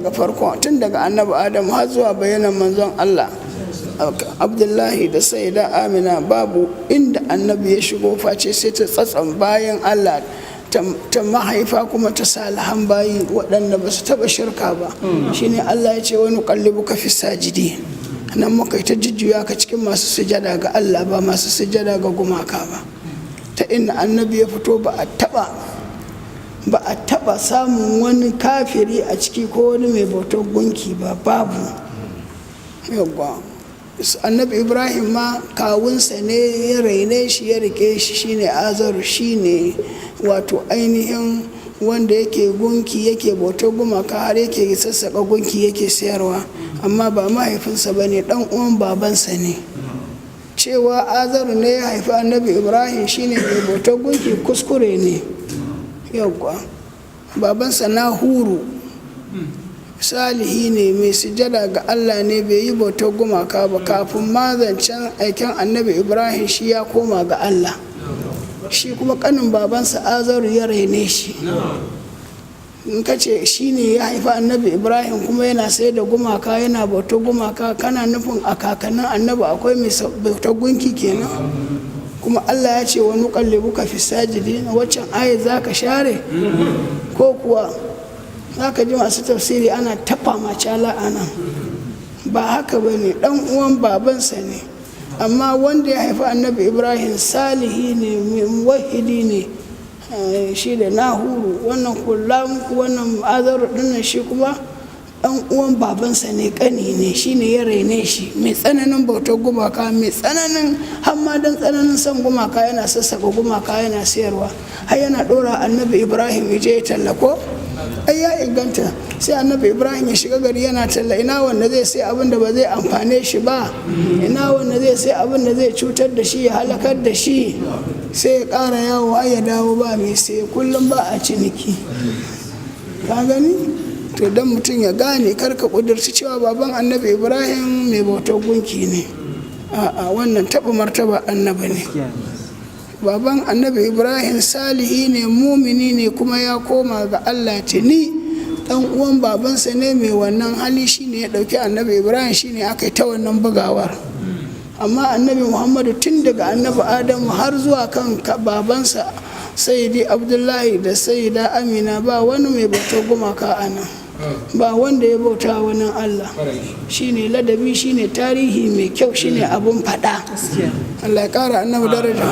Daga farko, tun daga Annabi Adam har zuwa bayanan manzon Allah Abdullahi da Saida Amina, babu inda Annabi ya shigo face sai ta tsatson bayan Allah, ta mahaifa kuma ta salihan bayi waɗanda ba su taɓa shirka ba. Shine Allah ya ce: "Wa nuqallibuka fi sajidi." Nan muka yi ta jujjuya ka cikin masu sujada ga Allah, ba masu sujada ga gumaka ba. Ta inda Annabi ya fito, ba a taɓa samun wani kafiri a ciki ko wani mai bautar gunki ba, babu. Yawwa, Annabi Ibrahim ma kawunsa ne ya raine shi, ya rike shi, shine Azaru. Shine wato ainihin wanda yake gunki, yake bautar gumaka, har yake sassaƙa gunki yake sayarwa, amma ba mahaifinsa ba ne, ɗan uwan babansa ne. Cewa Azaru ne ya haifi Annabi Ibrahim shine mai bautar gunki kuskure ne. Yawwa, babansa Nahuru salihi ne, mai sujada ga Allah ne, bai yi bautar gumaka ba. Kafin ma zancen aikin Annabi Ibrahim, shi ya koma ga Allah. Shi kuma kanin babansa Azaru ya raine shi. In ka ce shi ne ya haifi Annabi Ibrahim kuma yana sai da gumaka, yana bautar gumaka, kana nufin a kakannin Annabi akwai mai bautar gunki kenan. Kuma Allah ya ce: "Wa nuqallibuka fi sajidin." Waccan ayat zaka share, ko kuwa zaka ji masu tafsiri ana tafa macala anan? Ba haka ba ne, dan uwan babansa ne. Amma wanda ya haifi Annabi Ibrahim salihi ne, muwahhidi ne, shi da Nahuru. Wannan kullum wannan Azaru dinnan, shi kuma dan uwan babansa ne, kani ne, shi ne ya raine shi, mai tsananin bautar gumaka, mai tsananin hamma don tsananin son gumaka, yana sassaka gumaka yana sayarwa, har yana dora Annabi Ibrahim ya je ya tallako. Ai ya inganta, sai Annabi Ibrahim ya shiga gari yana talla: "Ina wanda zai sai abin da ba zai amfane shi ba? Ina wanda zai sai abin da zai cutar da shi, ya halakar da shi?" Sai ya ƙara yawo har ya dawo, ba mai sai. Kullum ba a ciniki. Ka gani? To, don mutum ya gane, kar ka ƙudurci cewa baban Annabi Ibrahim mai bautar gunki ne. A'a, wannan taɓa martaba Annabi ne. Baban Annabi Ibrahim salihi ne, mumini ne, kuma ya koma ga Allah tuni. Dan uwan babansa ne mai wannan hali, shine ya ɗauki Annabi Ibrahim, shine aka yi ta wannan bugawar. Amma Annabi Muhammadu, tun daga Annabi Adamu har zuwa kan babansa Sayyidi Abdullahi da Sayyida Amina, ba wani mai bautar gumaka a nan, ba wanda ya bauta wani Allah. Shine ladabi, shine tarihi mai kyau, shine abun faɗa. Allah ya ƙara Annabi daraja.